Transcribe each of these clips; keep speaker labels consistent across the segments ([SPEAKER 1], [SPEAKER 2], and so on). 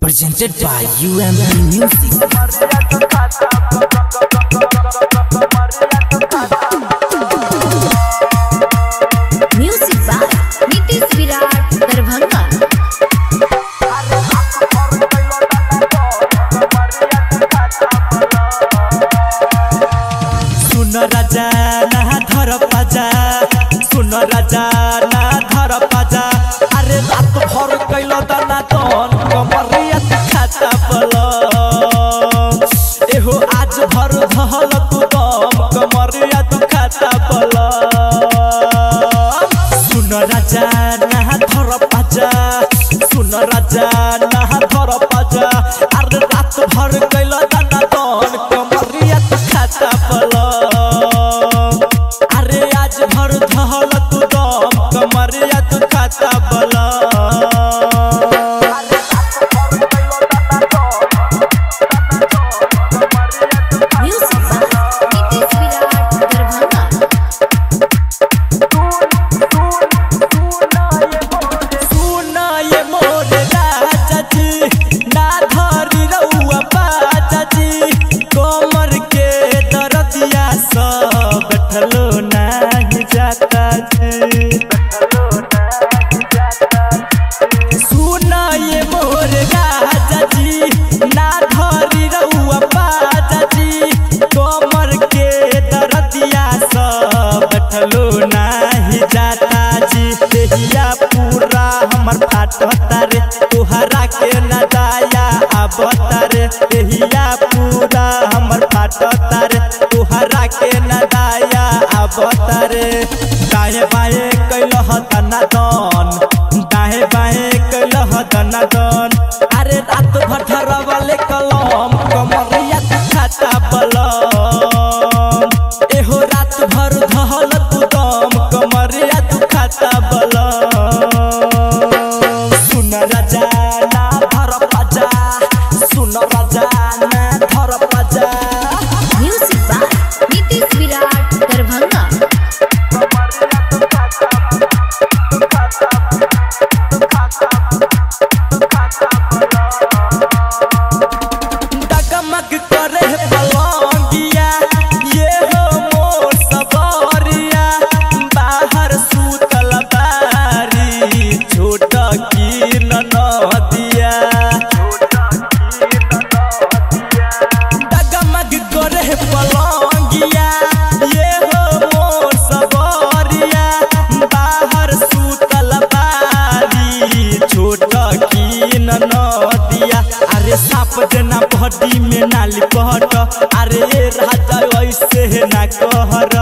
[SPEAKER 1] Presented by UMP Music.
[SPEAKER 2] Music by Nitish Virat Darbhanga.
[SPEAKER 3] सुन राजा ना धर पाजा, सुन राजा ना धर पाजा, अरे रात भर कैल दाना दन कमरिया खाता बल, एहो आज भर धहल तू दम कमरिया तू खाता बल। सुन राजा ना धर पाजा, सुन राजा ना धर पाजा, अरे रात भर कैल दाना दन कमरिया तू खाता बल, अरे आज भर धहल तू दम कमरिया तू खाता बल।
[SPEAKER 2] Music by Nitish Virat Darbhanga.
[SPEAKER 3] सुन ये मोर राजा जी ना धरी रउआ पाजा जी, कमर के दरदिया सब बैठलो नाही जाता जी। सुन ये मोर राजा जी ना धरी रउआ पाजा जी, कमर के दरदिया सब बैठलो नाही जाता जी। देहिया पूरा हमर फाटता रे, तोहरा के न दाया आवता रे, देहिया पूरा हमर फाटता रे, तोहरा के न दाया आवता रे। दाएं बाएं कैलह तना दन, दाएं बाएं कैलह तना दन, अरे रात भर धरवले कलम कमरिया तू खाता बलम, एहो रात भर धहल तू दम कमरिया तू खाता बलम। सुन राजा ना धर पाजा, सुन राजा ना धर पाजा।
[SPEAKER 2] Music by Nitish Virat Darbhanga.
[SPEAKER 3] डगमग करे पलंगिया ये हो मोर सवारिया, बाहर सुतल बारी छोट की नदिया। डगमग करे पलंगिया ये हो मोर सवारिया, बाहर सुतल बारी छोट की नदिया। अरे साप जना बॉडी में नाली पहट, अरे राजा ऐसे ना कहर,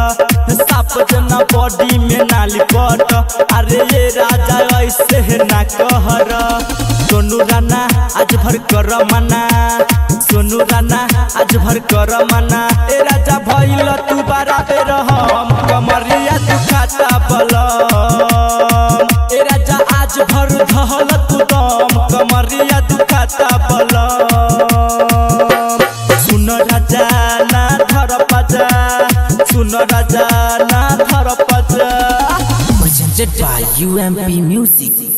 [SPEAKER 3] साप जना बॉडी में नाली पहट, अरे राजा ऐसे ना कहर। सोनू राना आज भर कर मना, सोनू राना आज भर कर मना, ए राजा भइल तू बराबर हम कमरिया तू खाता बलम, ए राजा आज भर धहल तू दम कमरिया तू खाता बलम। सुन राजा ना धर पाजा, सुन राजा ना धर पाजा।
[SPEAKER 1] Presented by UMP Music.